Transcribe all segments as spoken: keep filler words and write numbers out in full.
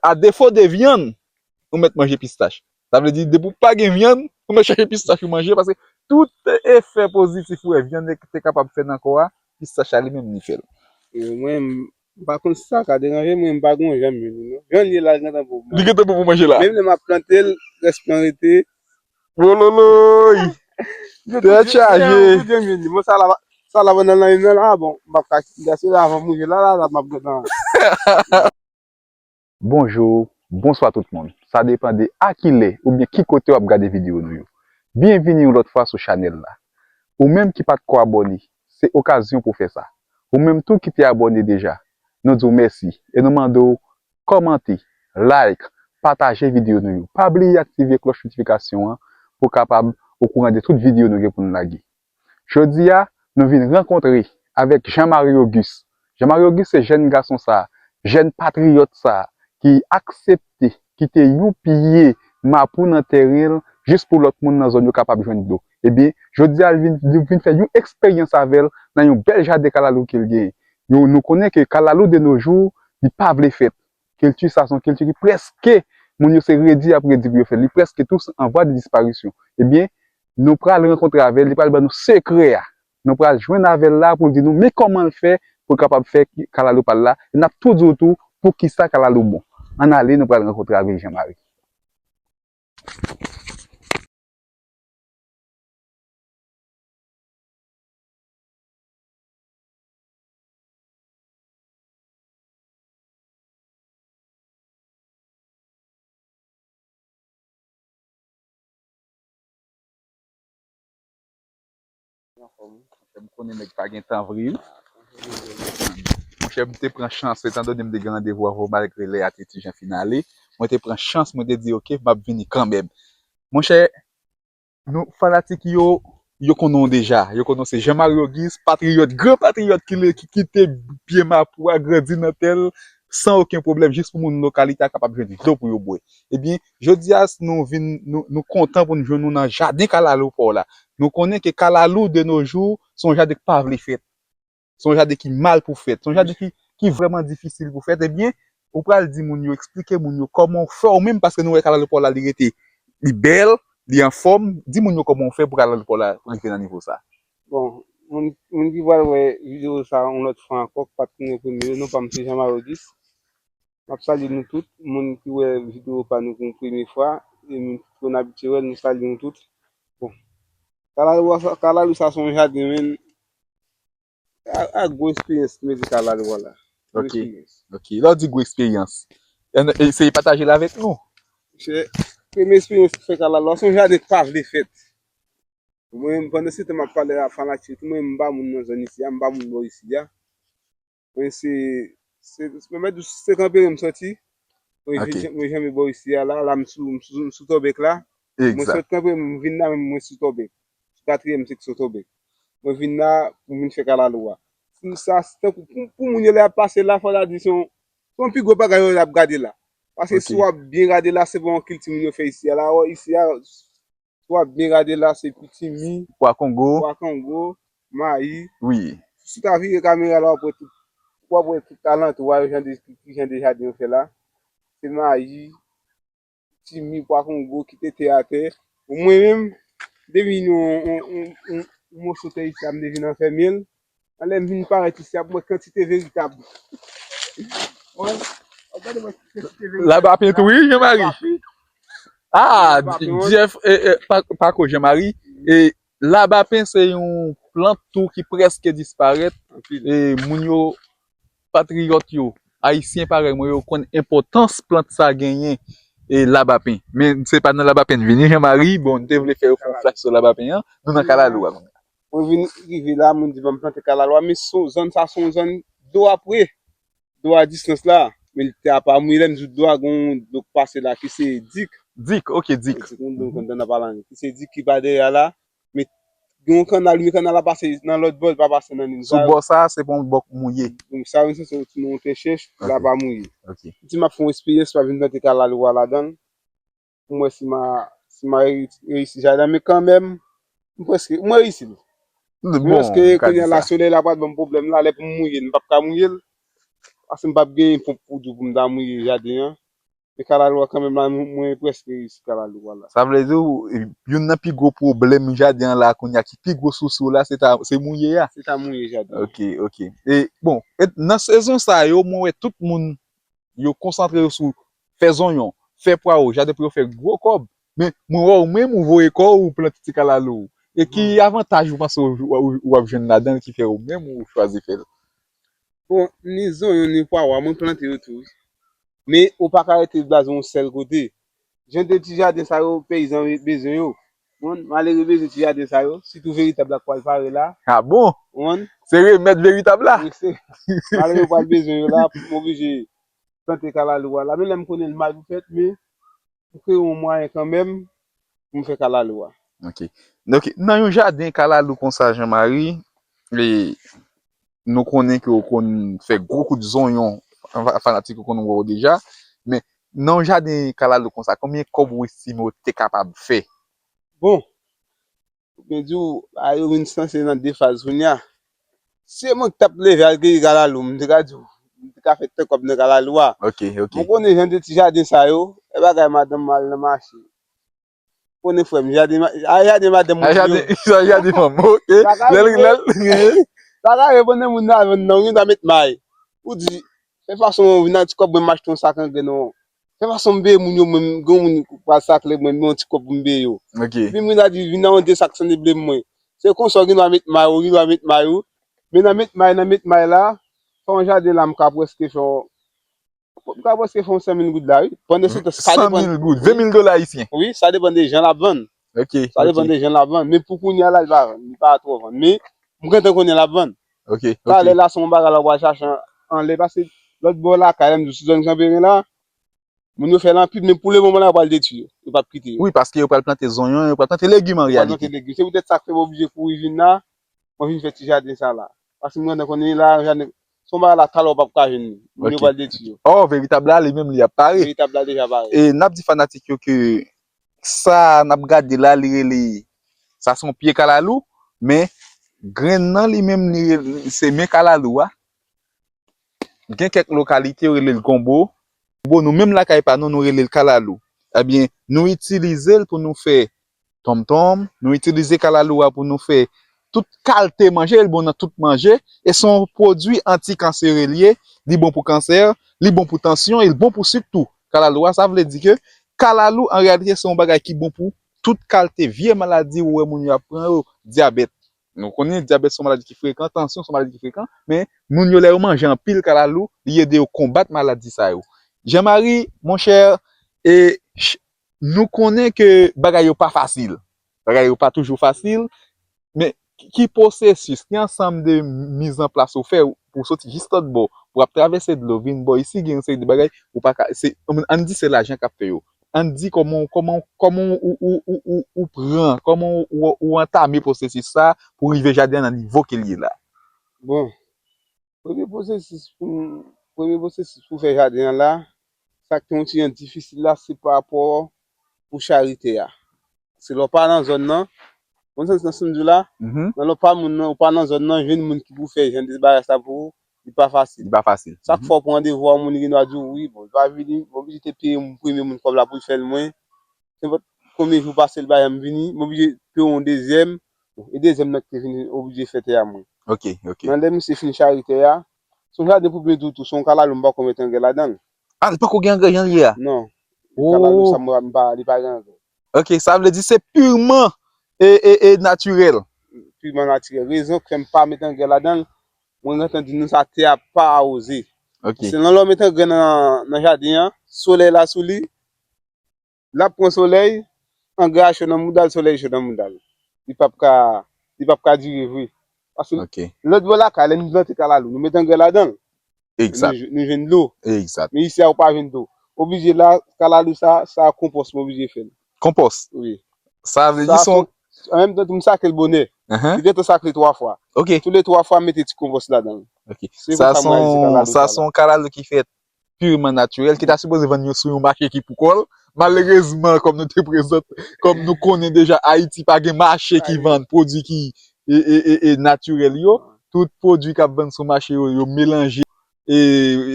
A defo de vyann, ou mèt manje pistach. Sa vle di, depi w pa gen vyann, ou mèt chache pistach ou manje, paske tout efè pozitif ou wè vyann te kapab fè nan kò a, pistach la li menm li fè l. E mwen, m pa konn si sa ka deranje mwen, m pa gon janm jwenn li, non. Jan l ye la, l gentan bon pou manje. Li gentan bon pou manje la. Menm lè m ap plante l, rès plan rete. Wololoy! Tèt chaje! Bon, sa la, sa la, bann nan la, la, bon, m ap ka kite la, se la, avan m rive la, la, la, m ap gentan. Bonjou, bonswa tout moun. Sa depann de a ki lè oubyen ki kote w ap gade videyo nou yo. Byenvini yon lòt fwa sou chanèl la. Ou menm ki pa t ko abòne, se okazyon pou w fè sa. Ou menm tou ki te abòne deja, nou di w mèsi e nou mande w kòmante, like, pataje videyo nou yo. Pa bliye aktive klòch notifikasyon an pou w kapab okouran de tout videyo nou gen pou n lage. Jodi a, nou vin rankontre avèk Jean Marie Auguste. Jean Marie Auguste se jèn gason sa a, jèn patriyòt sa a, ki aksepte kite yon pye mapou nan teren l jis pou lòt moun nan zòn yo kapab jwenn dlo. Ebyen, jodi a, li vin, li vin fè yon eksperyans avè l nan yon bèl jaden kalalou ke l genyen. Yo, nou konnen ke kalalou de nos jours, li pa vle fèt. Kilti sa se yon kilti ki prèske, moun yo se redi y ap redi pou yo fè l. Li prèske tou an vwa de disparisyon. Ebyen, nou pral rankontre avè l, li pral ban nou sekrè a. Nou pral jwenn avè l la pou l di nou men kòman l fè pou l kapab fè kalalou pa l la. E n ap tou di w tou poukisa kalalou bon. Ann ale, nou pral rankontre avèk Jean Marie. Anfòm, monchè, m konnen nèg pa gen tan vre wi. Monchè, m te pran chans, etandone m te gen randevou avè w, malgre lè a te ti jan fin ale, mwen te pran chans, mwen te di, "Oke, m ap vini kanmenm." Monchè, nou, fanatik yo, yo konnen w deja. Yo konnen w se Jean Marie Auguste, patriyòt, gran patriyòt ki, ki kite pye mapou a grandi nan tè l san okenn pwoblèm, jis pou moun lokalite a kapab jwenn dlo pou yo bwè. Ebyen, jodi a, nou vin, nou, nou kontan pou n jwenn nou nan jaden kalalou pa w la. Nou konnen ke kalalou de nos jours, se yon jaden ki pa vle fèt. Se yon jaden ki mal pou fèt. Se yon jaden ki, ki vrèman difisil pou fèt. Ebyen, ou pral di moun yo, eksplike moun yo kòman w fè ou menm, paske nou wè kalalou pa w la, li rete, li bèl, li anfòm. Di moun yo kòman w fè pou kalalou pa w la rive nan nivo sa. Bon, moun, moun ki pral wè videyo sa yon lòt fwa ankò, ki pa t konnen premye yo, non pa m se Jean Marie Auguste. M ap salye nou tout, moun ki wè videyo pa nou pou yon premye fwa, e moun ki konn abitye wè l, nou salye nou tout. Bon, kalalou sa, kalalou sa se yon jaden, men, a, a gwo eksperyans mwen di kalalou a la. Gwo eksperyans. Ok, lè w di gwo eksperyans, e, e, eseye pataje l avèk nou. Se premye eksperyans ki fè kalalou a, se yon jaden k pa vle fèt. Mwen, pandan se tan m ap pale a fanatik, mwen, m pa moun nan zòn isi a, m pa moun bò isi a. Mwen, se, se, se, mwen mèt di w, se Kanperen m sòti. Mwen, ok, jan-, mwen janbe bò isi a la, la m sou, m sou, m sou Tòbèk la. Mwen, egzak, sòti Kanperen, m vin la, men mwen sou Tòbèk. Sou katriyèm seksyon Tòbèk. Mwen vin la pou m vin fè kalalou a. Pou sa, se tankou, pou, pou moun yo lè y ap pase la, fò ta di se yon, se yon pi gwo bagay yo ap gade la. Paske, ok, si w ap byen gade la, se pa yon kilti moun yo fè isi a la. Isi a, si w ap byen gade la, se pitimi, pwa kongo, pwa kongo, mayi. Wi. Si w ta vire kamera la, w ap wè tout, w ap wè tout alantou a, jan de, ki jan de jaden yo fè la. Se mayi, pitimi, pwa kongo ki tete atè. Mwen menm, depi yon, yon, yon, yon, yon moso tè isi a, m te vin anfèmen l. Anlè m vin parèt isi a, pou mwen kantite veritab. Wè, w ap gade mwen kantite veritab. Labapen tou, wi, Jean Marie. Labapen. Ah, labapen, wè. Jeff, eh, eh, pa, pa ko Jean Marie. E labapen se yon plant tou ki prèske disparèt. Anpil. E moun yo, patriyòt yo, ayisyen parèy mwen yo konn enpòtans plant sa genyen, e labapen. Men se pa nan labapen n vini, Jean Marie, bon, n te vle fè yo fè yon flash sou labapen an, nou nan kalalou a. Mwen vin rive la, moun di ban m plante kalalou a, men se yon zòn sa, se yon zòn dlo a pre, dlo a distans la, men tè a pa mouye, lè m di w dlo a, gon dlo k pase la ki se dik. Dik, ok, dik. Dik, moun konn tande nan pale anglè, ki se dik ki pa dèyè a la, men gen yon kannal, men kannal la pase nan lòt bò, li pa pase nan liy sa. Sou bò sa, se pa yon bò k mouye. Donk sa vin sanse yon ti non tè chèch, la pa mouye. Ok. M di m ap fè yon eksperyans, m ap vin plante kalalou a ladan l. Pou m wè si m a, si m a reyisi jaden, men kanmenm, m prèske, m reyisi l. Bon, paske kounye a la, solèy la pral ban m pwoblèm la, lè pou m mouye l, m p ap ka mouye l. Paske m p ap genyen ponp pou di w pou m ta mouye jaden an. E kalalou a kanmenm la, mwen, mwen prèske reyisi kalalou a la. Sa vle di, ou- youn nan pi gwo pwoblèm jaden an la kounye a, ki pi gwo sousi w la, se ta, se mouye a. Se ta mouye jaden. Ok, ok. E, bon, e nan sezon sa yo, mwen wè tout moun, yo konsantre yo sou fè zonyon, fè pwawo, jaden pou yo fè gwo kòb. Men, mwen wè w menm, ou voye kò w, ou plante ti kalalou w. E ki avantaj ou panse w, w, w ap jwenn ladan l ki fè ou menm ou chwazi fè l? Bon, ni zonyon, ni pwawa, mwen plante yo tou, wi. Men, ou pa ka rete blaze yon sèl kote. Jan de ti jaden sa yo, peyizan bezwen yo. Bon, malere bezwen ti jaden sa yo, sitou veritab la k pral pare la. A bon? Bon. Se remèd veritab la? Wi, se. Malere pral bezwen yo la, m oblije plante kalalou a la. Men lè m konnen l mal pou fèt, men m kreye yon mwayen kanmenm pou m fè kalalou a. Ok. Ok. Nan yon jaden kalalou konsa, Jean Marie, e, nou konnen ke w konn fè gwo kout zonyon, fa- fanatik yo konn wè w deja, men nan yon jaden kalalou konsa, konbyen kòb ou estime w te kapab fè? Bon, pou byen di w, a yo vin sanse nan de faz kounye a. Si se mwen ki t ap leve al keyi kalalou, m te ka di w, m te ka fè tè kòb nan kalalou a. Ok, ok. Mwen konnen jan de ti jaden sa yo, e bagay madanm mwen al nan mache. Konnen frè m, jaden, a jaden madanm mwen. A jaden, sa jaden fanm, ok. Lè l, lè l. Sa ka reponn moun nan vann nan, ou gen dwa met may. Ou di, fè fason, vin nan ti kòb mwen, m achte yon sak angren non. Fè fason m peye moun yo, mwen, m gen moun ki pral sakle mwen, m gen yon ti kòb pou m peye yo. Ok. Epi moun nan di, vin nan yon de sak sannde ble mwen. Se konsa ou gen dwa met may, ou gen dwa met may ou. Men nan met may, nan met may la, fè yon jaden la, m ka prèske fè yon M ka prèske fè yon san mil goud la, wi. Pandan se tan, sa depann. San mil goud, ven mil dola ayisyen. Wi, sa depann de jan l ap vann. Ok. Sa depann de jan l ap vann. Men pou kounye a la, li pa vann, li pa twò vann. Men, m gentan konnen l ap vann. Ok, ok. Talè la, se yon bagay la, w pral chache an- anlè, paske lòt bò lakay la, m di w, sou zòn Kanperen la, moun yo fè l anpil, men pou lemoman la, yo pral detwi yo. Yo p ap kite yo. Wi, paske yo pral plante zonyon, yo pral plante legim an reyalite. Yo pral plante legim. Se poutèt sa k fè m oblije kouri vin la, mwen vin fè ti jaden sa la. Paske m gentan konnen la, jaden, se yon bagay la, talè w p ap ka jwenn li. Moun yo pral detwi yo. Ò, veritab la, li menm, li ap pare. Veritab la deja pare. E n ap di fanatik yo ke sa n ap gade la, li rele, sa se yon pye kalalou, men grenn nan li menm, li rele, se men kalalou a. Gen kèk lokalite, yo rele l gonbo. Gonbo, nou menm lakay pa nou, nou rele l kalalou. Ebyen, nou itilize l pou nou fè tonmtonm, nou itilize kalalou a pou nou fè tout kalte manje, li bon nan tout manje, e se yon pwodui anti-kansere li ye, li bon pou kansè, li bon pou tansyon, e li bon pou sik tou. Kalalou a, sa vle di ke kalalou, an reyalite, se yon bagay ki bon pou tout kalte vye maladi ou wè moun yo ap pran yo, dyabèt. Nou konnen dyabèt se yon maladi ki frekan, tansyon se yon maladi ki frekan, men moun yo lè yo manje anpil kalalou, li ede yo konbat maladi sa yo. Jean Marie, monchè, e, ch- nou konnen ke bagay yo pa fasil. Bagay yo pa toujou fasil, men ki pwosesis, ki ansanm de mizanplas ou fè pou w soti jis lòt bò, pou w ap travèse dlo, vin bò isi, gen yon seri de bagay, ou pa ka, se, ann di se lajan k ap fè yo. Ann di kòman, kòman, kòman ou, ou, ou, ou, ou pran, kòman ou, ou, ou antame pwosesis sa pou rive jaden an nan nivo ke l ye la. Bon, premye pwosesis pou, premye pwosesis pou fè jaden an la, sa k te yon ti jan difisil la, se pa rapò pou charite a. Se lè w pa nan zòn nan, konn sa m di w la, nan lè w pa moun nan, ou pa nan zòn nan, jwenn moun ki pou fè jan de bagay sa pou ou, li pa fasil. Li pa fasil. Sa k fè w pran randevou a yon moun, li gen dwa di w wi, bon, li pa vini, m oblije te peye yon premye moun kòb la pou l fè l mwen. Nenpòt konbyen jou pase, li pa janm vini, m oblije peye yon dezyèm. Bon, e dezyèm nan ki te vini oblije fè tè a mwen. Ok, ok. Nan lè misye fin charite a, se yon jaden pou byen di w tou, se yon kalalou, m pako met angrè ladan l. A, li pako gen angrè jan l ye a? Non. Kalalou sa, m pa, li pa gen angrè. Ok, sa vle di se pirman e, e, e natirèl. Pirman natirèl. Rezon k fè m pa met angrè ladan l, mwen gentan di nou sa, tè a pa awoze. Ok. Se nan lè w met angrè nan, nan jaden an, solèy la sou li, l ap pran solèy, angrè a cho nan mouda l, solèy cho nan mouda l. Li p ap ka, li p ap ka dire vre. Paske lòt bò lakay, lè nou plante kalalou, nou met angrè ladan l. Egzat. Nou, nou jwenn dlo. Egzat. Men isi a, ou pa jwenn dlo. Oblije la, kalalou sa, sa konpòs m oblije fè l. Konpòs? Wi. Sa vle di se yon. An menm tan tou, m sake l bonè. Li gentan sake twa fwa. Ok. Tou le twa fwa, m mete ti konpòs ladan l. Ok. Sa se yon kalalou ki fèt pirman natirèl, ki ta sipoze vann yo sou yon mache ki pou kò l. Malerezman, kòm nou te prezante, kòm nou konnen deja, Ayiti pa gen mache ki vann pwodui ki e, e, e, e natirèl yo. Tout pwodui k ap vann sou mache yo, yo melanje. e,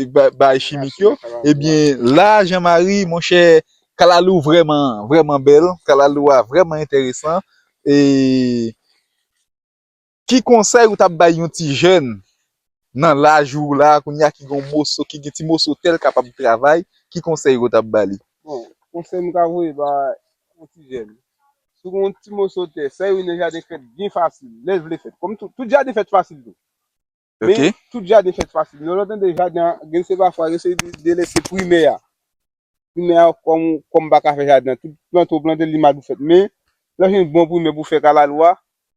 e, ba- bay chimik yo. Ebyen, la, Jean Marie, monchè, kalalou vrèman, vrèman bèl. Kalalou a vrèman enteresan. E ki konsèy ou t ap bay yon ti jèn nan laj ou la, kounye a ki gen yon moso, ki gen ti moso tè l kapab travay, ki konsèy ou t ap ba li? Bon, konsèy m ka voye ba yon ti jèn. Si w gen yon ti moso tè, sèvi nan jaden krèt byen fasil, lè l vle fèt. Kòm tout, tout jaden fèt fasil tou. Men, tout jaden fèt fasil. Lè w tande jaden an, gen se pafwa, gen se de, de lè se primè a. Primè a, kòm, kòm pa ka fè jaden an, tout plante w plante, li mal pou fèt. Men, lè w jwenn bon primè pou fè kalalou a,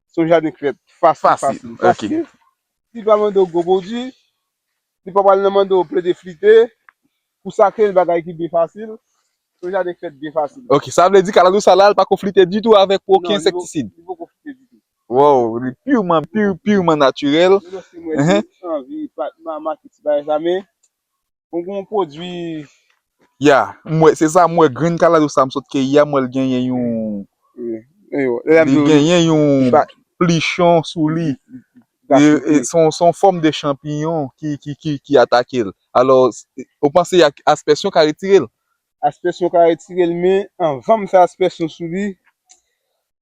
se yon jaden krèt fasil, fasil, fasil. Li pa mande w gwo pwodui, li pa pral nan mande w plede flite, pou sakre l bagay ki byen fasil, se yon jaden krèt byen fasil. Ok, sa vle di kalalou sa la, li pa ko flite ditou avèk okenn ensektisid. Non, li poko flite ditou. Wow, li pirman, pir, pirman natirèl. Menm si mwen anvi pa, ma, make ti bagay sa, men Bon, gen yon pwodui. Ya, m wè, se sa m wè, grenn kalalou sa m sot keyi a, m wè l genyen yon, li genyen yon plichon sou li. E, e, se yon, se yon fòm de chanpiyon ki, ki, ki, ki atake l. Alò, ou panse ak aspèsyon ka retire l? Aspèsyon ka retire l, men anvan m fè aspèsyon sou li,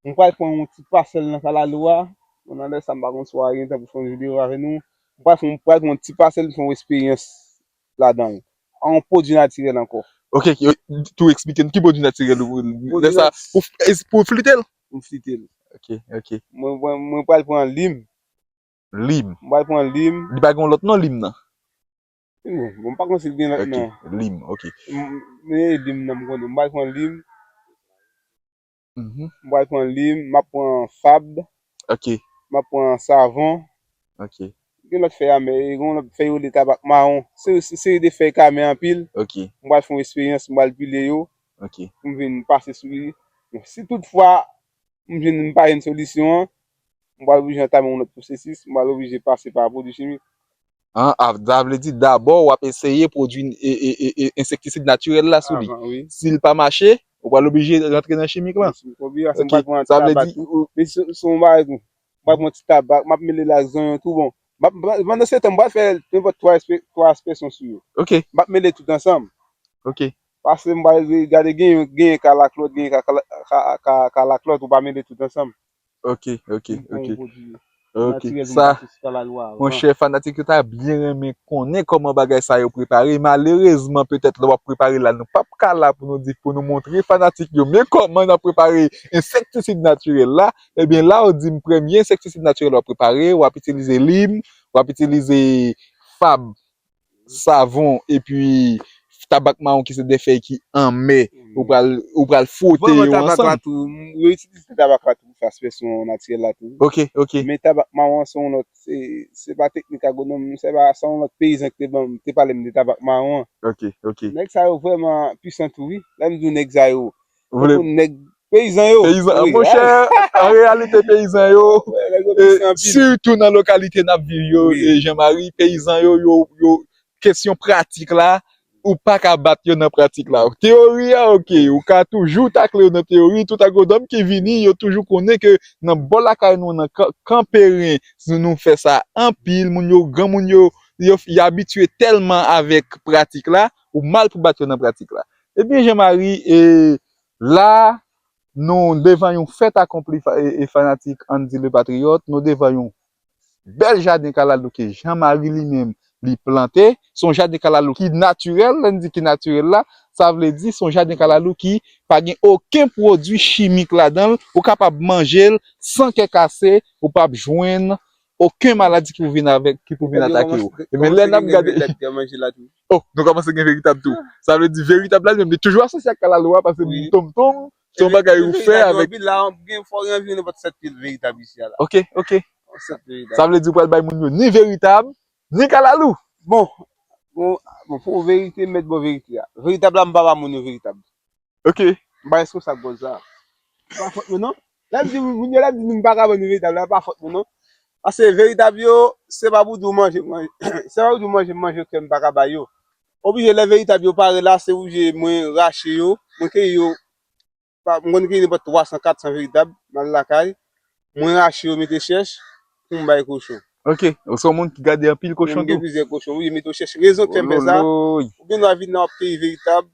m pral pran yon ti pasèl nan kalalou a. Bon, nan lè sa, m pa konn si w a gen tan pou fè yon videyo avè nou. M pral fè, m pral pran yon ti pasèl pou fè yon esperyans ladan l. An yon pwodui natirèl ankò. Ok, tou eksplike n ki pwodui natirèl ou, lè sa, pou, pou flite l? Pou flite l. Ok, ok. Mwen, mwen, mwen pral pran lim. Lim. M pral pran lim. Li pa gen yon lòt non, lim nan? Bon, bon, m pa konn si l gen lòt non. Lim, ok. M, men lim nan m konnen. M pral pran lim. M pral pran lim, m ap pran fab. Ok. M ap pran savon. Ok. Gen lòt fèy amè, gen lòt fèy yo rele tabak mawon. Se, se, se de fèy k amè anpil. Ok. M pral fè yon esperyans, m pral pile yo. Ok. Pou m vin pase sou li. Si toutfwa m jwenn, m pa jwenn solisyon an, m pral oblije antame yon lòt pwosesis, m pral oblije pase pa pwodui chimik. An, a, sa vle di dabò w ap eseye pwodui e, e, e, e, ensektisid natirèl la sou li. Si l pa mache, ou pral oblije rantre nan chimik lan. Ok, sa vle di ou, men se, se yon bagay tou. M pral pran ti tabak, m ap mele l ak zonyon tou bon. M ap, pandan se tan, m pral fè nenpòt twa espe-, twa espèsyon sou yo. Ok. M ap mele tout ansanm. Ok. Paske m pral gade gen, gen kalaklòt, gen ka-, ka-, ka-, ka-, kalaklòt, ou pa mele tout ansanm. Ok, ok, ok. Ok, sa, monchè, fanatik yo ta byen renmen konnen kòman bagay sa yo prepare. Malerezman, petèt, lè w ap prepare la, nou p ap ka la pou nou di, pou nou montre fanatik yo, men kòman n ap prepare ensektisid natirèl la. Ebyen, la, ou di m premye ensektisid natirèl w ap prepare, w ap itilize lim, w ap itilize fab, savon, epi tabak mawon ki se de fèy ki anmè. Ou pral, ou pral fwote yo ansanm. Vrèman, tabak la tou, m, yo itilize tabak la tou pou fè aspersion natirèl la tou. Ok, ok. Men tabak mawon an se yon lòt, se, se pa teknik agwonòm, se pa, se yon lòt peyizan ki te ban m, te pale m de tabak mawon an. Ok, ok. Nèg sa yo vrèman pwisan tou, wi. Lè m di w nèg sa yo, tankou nèg peyizan yo. Peyizan, wi, monchè, an reyalite, peyizan yo, e, sitou nan lokalite n ap viv yo, e, Jean Marie, peyizan yo, yo, yo, kesyon pratik la, ou pa ka bat yo nan pratik la. Teyori a, ok, ou ka toujou takle yo nan teyori, tout agwonòm ki vini, yo toujou konnen ke nan bò lakay nou, nan Kan-, Kanperen, si nou fè sa anpil, moun yo, granmoun yo, yo, y abitye tèlman avèk pratik la, ou mal pou bat yo nan pratik la. Ebyen, Jean Marie, e, la, nou devan yon fèt akonpli fa-, e, e fanatik Andy le Patriote, nou devan yon bèl jaden kalalou ke Jean Marie li menm li plante. Se yon jaden kalalou ki natirèl, lè n di ki natirèl la, sa vle di se yon jaden kalalou ki pa gen okenn pwodui chimik ladan l, ou kapab manje l san kè kase, ou p ap jwenn okenn maladi ki pou vin avèk, ki pou vin atake w. Ebyen, lè n ap gade, oh, nou kòmanse gen veritab tou. Sa vle di veritab la, li menm, li toujou asosye ak kalalou a, paske tonmtonm, se yon bagay ou fè avèk. Epi la, gen fò gen anviwon nenpòt sèt mil veritab isi a la. Ok, ok. Sèt veritab. Sa vle di ou pral bay moun yo ni veritab, ni kalalou. Bon, bon, bon, pou verite, m mèt ba w verite a. Veritab la, m pa ba moun yo veritab. Ok. M pa responsab kòz sa. Pa fòt mwen non. Lè m di moun yo, lè m di nou m pa ka ban nou veritab la, pa fòt mwen non. Paske veritab yo, se pa pou di w manje, manje. Se pa pou di w manje, manje ke m pa ka ba yo. Oblije lè veritab yo pare la, se oblije mwen rache yo, mwen keyi yo. Pa, mwen keyi nenpòt twa san, kat san veritab, m al lakay, mwen rache yo, mete chèch, pou m bay kochon. Ok, ou se yon moun ki gade anpil kochon tou. Mwen gen plizyè kochon, wi, mete w chèche rezon ki fè m fè sa. Ou gen dwa vin nan w ap keyi veritab,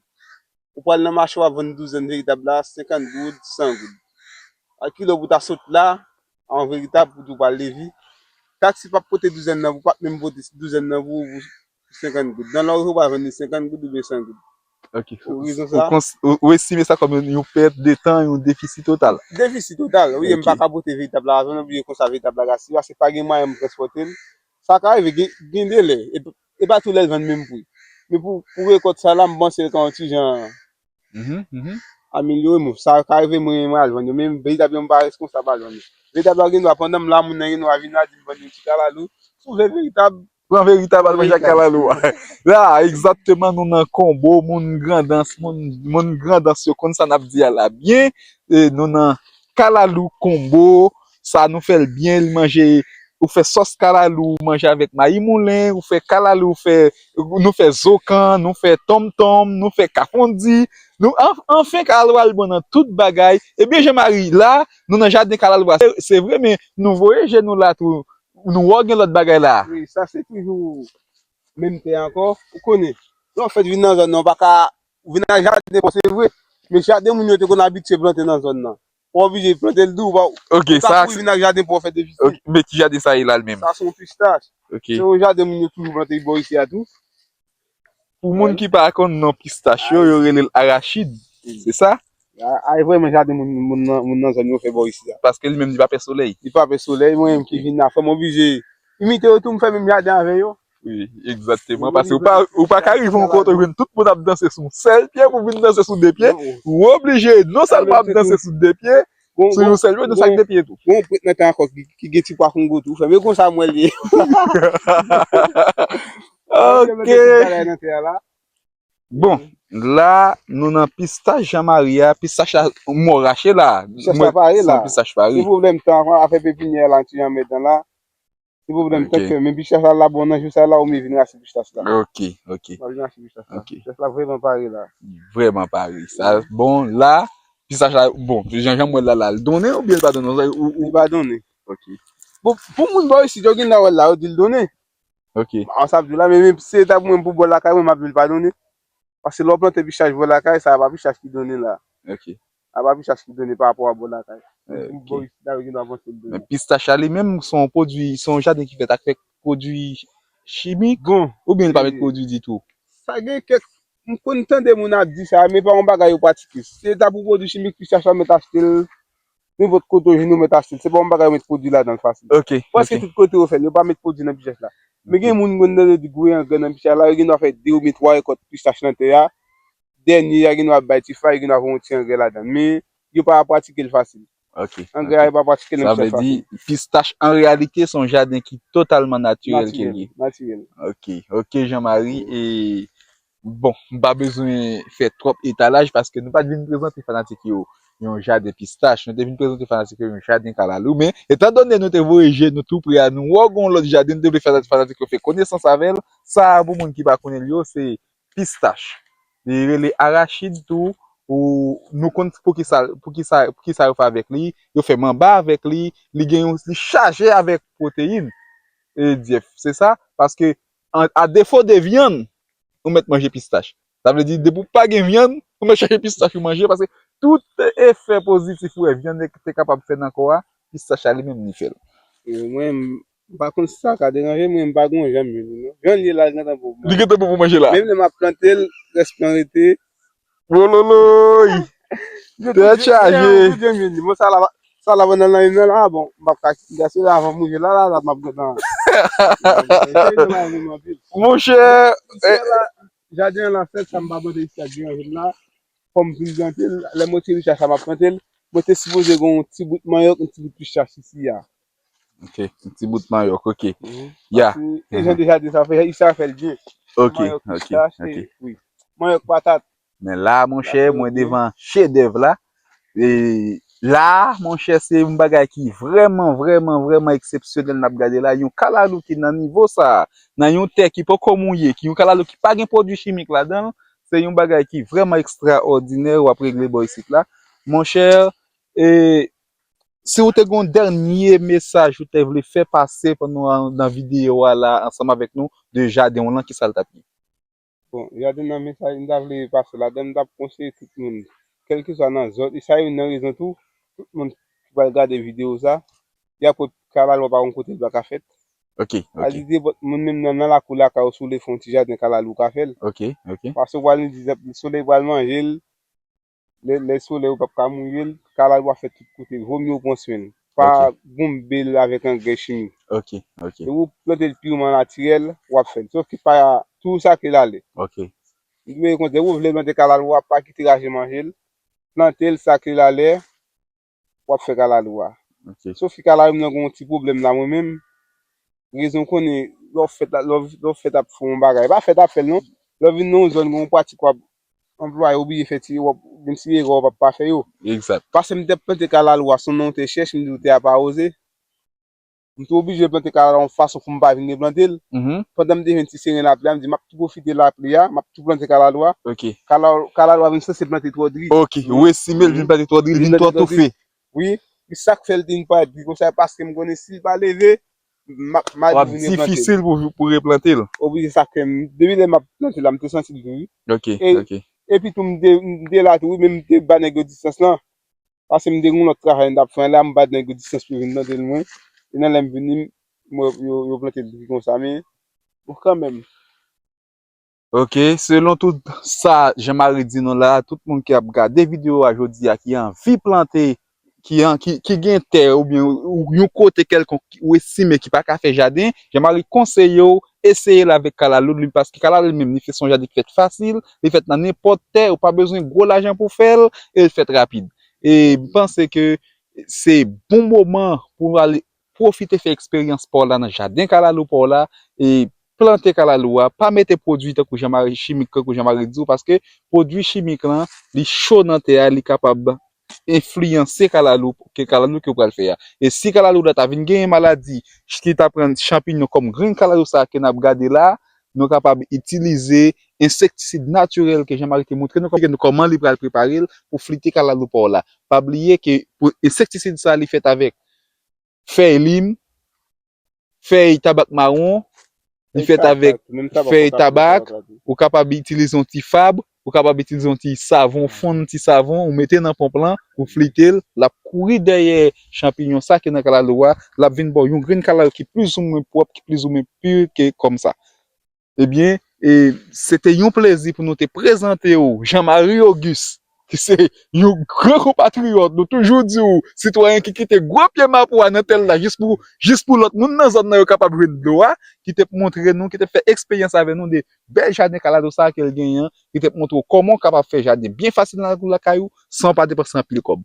ou pral nan mache w ap vann douzèn veritab la, senkant goud, san goud. A kilo pou ta sot la, an veritab pou tou pral leve. Taksi p ap pote douzèn nan pou, p ap menm pote douzèn nan pou, pou senkant goud. Dan lò ou pa vann li senkant goud oubyen san goud. Ok. Ou rezon sa. Ou, ou estime sa kòm yon, yon pèt de tan, yon defisi total. Defisi total, wi, m pa ka pote veritab la avè w, oubyen konsa veritab la gaspiye, paske pa gen mwayen m transpòte l. Sa ka rive, gen, gen de lè, e, e pa tou lè l vann menm pri. Men pou, pou rekòt sa la, m panse l ka yon ti jan amelyore. Bon, sa ka rive mwen, mwen al vann yo, men veritab yo m pa reskonsab al vann yo. Veritab la gen dwa, pandan m la, moun nan gen dwa vin la, di m vann yon ti kalalou. Si w vle veritab, pran veritab al manje ak kalalou a. La, egzakteman, nou nan Konbo, moun Grandans, moun, moun Grandans yo konn sa n ap di a la byen. E nou nan Kalalou Konbo, sa nou fè l byen, li manje, ou fè sòs kalalou, ou manje avèk mayi moulen, ou fè kalalou, ou fè, nou fè zokan, nou fè tonmtonm, nou fè kafondi, nou, an, anfen, kalalou al bon nan tout bagay. Ebyen, Jean Marie, la, nou nan jaden kalalou a, se, se vre, men nou voye je nou la tou, nou wè gen lòt bagay la. Wi, sa se toujou menm tè ankò, ou konnen. Lè w fèt vin nan zòn nan, ou pa ka, ou vin ak jaden pa w, se vre, men jaden moun yo te konn abitye plante nan zòn nan. Ou oblije plante l tou, ou pa, ou ka kouri vin ak jaden pa w fè defisi. Ok, men ki jaden sa ye la l menm? Sa se yon pistach. Ok. Se yon jaden moun yo toujou plante bò isi a tou. Pou moun ki pa konn non pistach yo, yo rele l arachid. Se sa? A, a, e vrèman jaden moun, moun nan, moun nan zòn yo fè bò isi a. Paske li menm li pa pè solèy. Li pa pè solèy, mwen menm ki vin la, fò m oblije imite yo tou, m fè menm jaden avè yo. Wi, egzakteman. Paske ou pa, ou pa ka rive yon kote ou jwenn tout moun ap danse sou yon sèl pye pou vin danse sou de pye. Ou oblije non sèlman ap danse sou de pye, sou yon sèl pye, danse ak de pye tou. Gon prèt nan tan ankò ki, ki gen ti pwa kongo tou, fè men konsa m wè l ye. Ok. Bon, la, nou nan pistach Jean Marie a, pistach la, mò rache la. Pistach la pare la. Se yon pistach pare. Se pwoblèm tan, afè pepinyè la, ti jan metan la. Se pwoblèm tan k fè, men pistach la, la bon nan jou sa la, ou mwen vin rache pistach la. Ok, ok. Mwen vin rache pistach la. Ok. Pistach la vrèman pare la. Vrèman pare. Sa, bon, la, pistach la, bon, jan, jan m wè l la, la, l donnen oubyen l pa donnen? Ou, ou... Li pa donnen. Ok. Bon, pou moun bò isi, yo gen dwa wè l la, yo di l donnen. Ok. Bon, sa ap di w la, men, men se ta pou mwen pou bò lakay mwen, m ap di l pa donnen. Paske lè w plante pistach bò lakay, sa a pa pistach ki donnen la. Ok. A pa pistach ki donnen pa rapò a bò lakay. Eh, ok. Bò isi la, yo gen dwa panse l donnen. Men pistach la li menm, se yon pwodui, se yon jaden ki fèt ak kèk pwodui chimik, bon, oubyen li pa met pwodui ditou? Sa gen kèk, m konn tande moun ap di sa, men pa yon bagay yo pratike. Se ta pou pwodui chimik, pistach la met achte l, nenpòt kote w jwenn yo mèt achte l. Se pa yon bagay yo met pwodui ladan l fasil. Ok, ok. Prèske tout kote yo fè l, yo pa met pwodui nan pistach la. Men gen moun, moun nan yo di gwo angrè nan pistach la, yo gen dwa fè de oubyen twa rekòt pistach nan tè a. Dènye a gen dwa bay ti fay, yo gen dwa voye yon ti angrè ladan l. Men yo pa pratike l fasil. Ok, angrè a, ok, yo pa pratike l nan pistach fasil. Sa vle di, pistach, an reyalite, se yon jaden ki totalman natirèl ke l ye. Natirèl, natirèl. Ok, ok, Jean Marie, e Bon, m pa bezwen fè twòp etalaj paske nou pa t vin prezante fanatik yo yon jaden pistach, nou te vin prezante fanatik yo yon jaden kalalou. Men, etandone nou te voye je nou tou pre a, nou wè gen yon lòt jaden, nou te vle fè fanatik yo fè konesans avè l. Sa a, pou moun ki pa konnen l yo, se pistach. Li rele arachid tou, ou nou konn poukisa, poukisa, poukisa yo fè avèk li, yo fè manba avèk li, li gen yon, li chaje avèk pwoteyin, e dyèf. Se sa, paske an, a defo de vyann, ou mèt manje pistach. Sa vle di, depi w pa gen vyann, ou mèt chache pistach ou manje, paske tout efè pozitif ou wè vyann te kapab fè nan kò a, pistach la li menm li fè l. E mwen, m pa konn si sa ka deranje mwen, m pa gon janm jwenn li non. Jan l ye la, l gentan bon pou manje. Li gentan bon pou manje la. Menm lè m ap plante l, rès plan rete. Wololoy! Tèt chaje. Bon, sa la, sa la pandan nan yon la, bon, m p ap ka gaspiye la, avan m rive la, la, la, m ap gentan. Monchè, jaden an la fèt, sa m pa plante isi ak gran jèn la. Fò m vin plante l, lè m retire pistach la, m ap plante l. Mwen te sipoze gen yon ti bout manyòk, yon ti bout pistach isi a. Ok, yon ti bout manyòk, ok. Ya. Paske e jan de jaden sa fè, isi a fè l byen. Ok, ok, ok. Manyòk, pistach, e, wi. Manyòk, patat. Men la, monchè, mwen devan chedèv la. E la, monchè, se yon bagay ki vrèman, vrèman, vrèman eksepsyonèl n ap gade la. Yon kalalou ki nan nivo sa a, nan yon tè ki poko mouye, ki yon kalalou ki pa gen pwodui chimik ladan l, se yon bagay ki vrèman ekstraòdinè w ap regle bò isit la. Monchè, e Si w te gen yon dènye mesaj ou te vle fè pase pandan nan videyo a la ansanm avèk nou de jaden w lan, ki sa l t ap ye? Bon, jaden nan, mesaj m ta vle pase ladan, m t ap konseye tout moun, kèlkeswa nan zòn, e sa youn nan rezon tou, tout moun ki pral gade videyo sa, y ap wè kalalou a pa gon kote l pa ka fèt. Ok, A ok, di nenpòt moun menm nan, nan lakou lakay ou, si w vle fè yon ti jaden kalalou, ou ka fè l. ok, ok. Paske w pral di, solèy pral manje l, lè, lè solèy ou p ap ka mouye l, kalalou a fèt tout kote, vomye w pran swen l. Pa Ok. Bonbe l avèk angrè chimik. Ok, ok, E ou plante l pirman natirèl, w ap fè l. Sof ki pa tou sakle l ale. ok. M di w konsa, ou vle plante kalalou a, pa kite raje manje l. Plante l, sakle l ale, w ap fè kalalou a. Ok. Sof ki kalalou m nan gen yon ti pwoblèm la mwen menm. Rezon w konnen, lè w fèt la, lè w, lè w fèt ap fè yon bagay. Pa fèt ap fè l non. Lè w vin nan yon zòn, gen yon pratik w ap anplwaye, oblije fè ti, w ap, menm si erè w p ap pa fè yo. Egzat. Paske m te plante kalalou a, son non te chèch, m di w tè a pa woze. M te oblije plante kalalou a yon fason pou m pa vin replante l. Mhm. Pandan m te jwenn ti seren lapli a, m di m ap tou pwofite lapli a, m ap tou plante kalalou a. Ok. Kalalou, kalalou a vin sanse plante twò dri. Ok, resime l vin plante twò dri, l vin twò toufe. Wi, e sa k fè l te vin parèt dri konsa, paske m konnen si l pa leve, m ap mal W ap vin replante l. Difisil pou, pou replante l. Oblije sa k fè m, depi lè m ap plante la, m te santi l dri. Ok, E- ok. Epi tou, m te, m te la tou, wi, men m te ba nèg yo distans lan. Paske m te gen yon lòt travay m t ap fè la, m ba nèg yo distans pou yo vin plante l mwen. E nan lè m vini, m wè yo, yo plante l dri konsa, men, bon, kanmenm. Ok, selon tout sa Jean-Marie di nou la, tout moun ki ap gade videyo a jodi a, ki anvi plante, ki, an, ki, ki gen tè oubyen yon kote kèlkonk ou estime ki pa ka fè jaden, Jean-Marie konseye w eseye l avèk kalalou li, paske kalalou li menm, li fè, se yon jaden ki fèt fasil, li fèt nan nenpòt tè, ou pa bezwen gwo lajan pou fè l, e l fèt rapid. E m panse ke se bon moman pou w ale pwofite fè eksperyans pa w la nan jaden kalalou pa w la, e plante kalalou a, pa mete pwodui tankou Jean-Marie, chimik tankou Jean-Marie di w, paske pwodui chimik lan, li cho nan tè a, li kapab enfliyanse kalalou, ke kalalou ke w pral fè a. E si kalalou la ta vin genyen maladi, ki ta pran chanpinyon kòm grenn kalalou sa ke n ap gade la, nou kapab itilize ensektisid natirèl ke Jean-Marie te montre nou, ke nou kòman li pral prepare l pou flite kalalou pa w la. Pa bliye ke pou ensektisid sa li fèt avèk fèy lim, fèy tabak mawon, li fèt avèk fèy tabak, ou kapab itilize yon ti fab, ou kapab itilize yon ti savon, fonn ti savon, ou mete nan ponp lan, ou flite l, l ap kouri dèyè chanpinyon sa ki nan kalalou a, l ap vin ba w yon grenn kalalou ki plizoumwen pwòp, ki plizoumwen pi ke kòm sa. Ebyen, e, se te yon plezi pou nou te prezante w Jean-Marie Auguste, ki se yon gran konpatriyòt. Nou toujou di w, sitwayen ki kite gwo pye mapou a nan tè l la jis pou, jis pou lòt moun nan zòn nan yo kapab jwenn dlo a, ki te montre nou, ki te fè eksperyans avè nou de bèl jaden kalalou sa ke l genyen an, ki te montre w kòman w kapab fè jaden byen fasil nan lakou lakay ou, san w pa depanse anpil kòb.